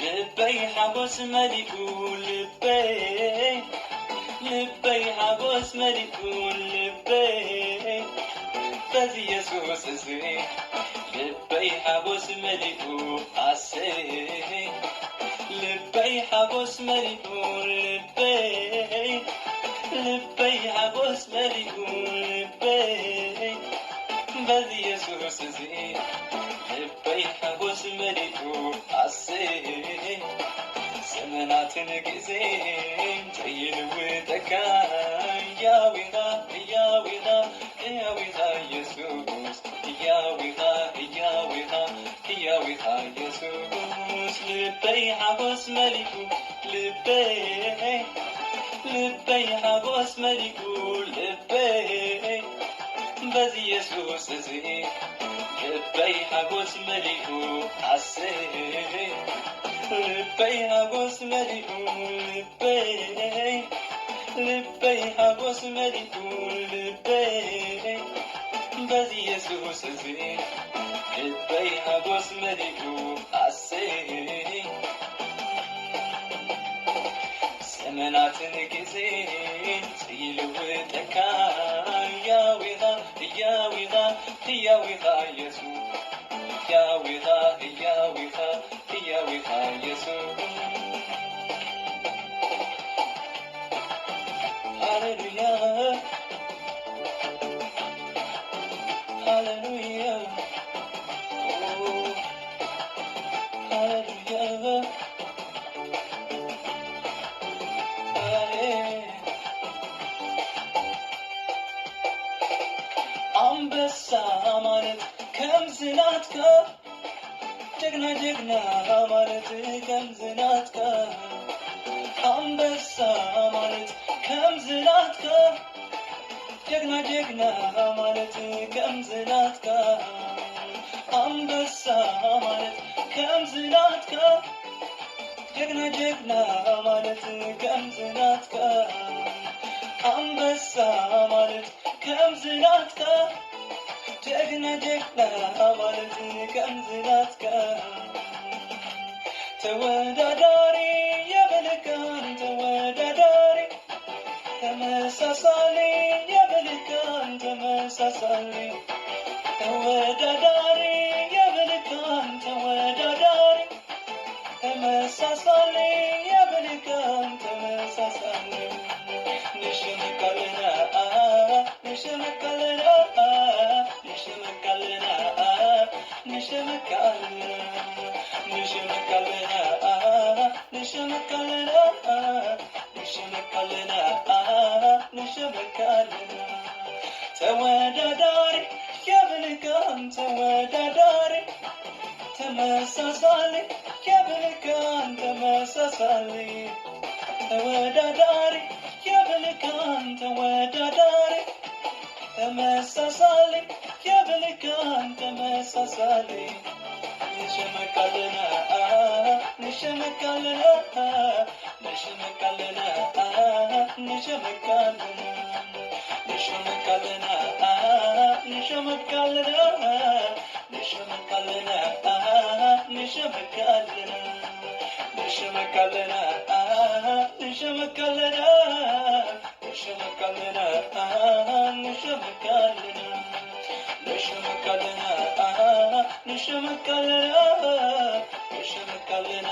ልበይ ሓጎስ መሊኡ ልበይ ልበይ ሓጎስ መሊኡ ልበይ በዚ የሱስ እዚ ልበይ ሓጎስ መሊኡ ኣሰይ ልበይ ሓጎስ መሊኡ ልበይ ልበይ ሓጎስ መሊኡ ልበይ በዚ የሱስ እዚ ልበይ ሓጎስ መሊኡ ኣሰይ ዘመናትን ግዜን ዘይልውጠካ ህያው ኢኻ ህያው ኢኻ ህያው ኢኻ የሱስ ህያው ኢኻ ህያው ኢኻ ህያው ኢኻ የሱስ ልበይ ሓጎስ መሊኡ ልበይ ልበይ ሓጎስ መሊኡ ልበይ በዚ የሱስ እዚ ልበይ ሓጎስ መሊኡ ኣሰይ ልበይ ሓጎስ መሊኡ ልበይ ልበይ ሓጎስ መሊኡ ልበይ በዚ የሱስ እዚ ልበይ ሓጎስ መሊኡ ኣሰይ ዘመናትን ግዜን ዘይልውጠካ ህያው ኢኻ ህያው ኢኻ ህያው ኢኻ የሱስ ህያው ኢኻ ህያው ኢኻ ህያው ኢኻ የሱስ ሃሌሉያ ሃሌሉያ ሃሌሉያ ኣንበሳ ማለት ከምዚ ናትካ ጀግና ጀግና ማለት ከምዚ ናትካ ኣንበሳ ማለት ከምዚ ናትካ ጀግና ጀግና ማለት ከምዚ ናትካ ኣንበሳ ማለት ከምዚ ናትካ ጀግና ጀግና ማለት ከምዚ ናትካ ኣንበሳ ማለት ከምዚ ናትካ ጀግና ጀግና ማለት ከምዚ ናትካ ተወዳዳሪ የብልካን ተወዳዳሪ ተመሳሳሊ የብልካን ተመሳሳሊ ተወዳዳሪ የብልካን ተወዳዳሪ ተመሳሳሊ የብልካን ተመሳሳሊ ንሽምካ ኣለና ንሽምካ ኣለና ንሽምካ ኣለና ንሽምካ ኣለና ንሽምካ ኣለና ንሽምካ ኣለና ንሽምካ ኣለና ንሽምካ ኣለና ተወዳዳሪ የብልካን ተወዳዳሪ ተመሳሳሊ የብልካን ተመሳሳሊ ተወዳዳሪ የብልካን ተወዳዳሪ ተመሳሳሊ የብልካን ተመሳሳሊ ንሸመካለና ንሸመካለና ንሸመካለና ንሸመካለና ንሸመካለና ንሸመካለና ንሸመካለና ንሸመካለና ንሸመካለና ንሸመካለና ንሸመካለና ንሸመካለና ንሸመካለና ንሸመካለና ንሸመካለና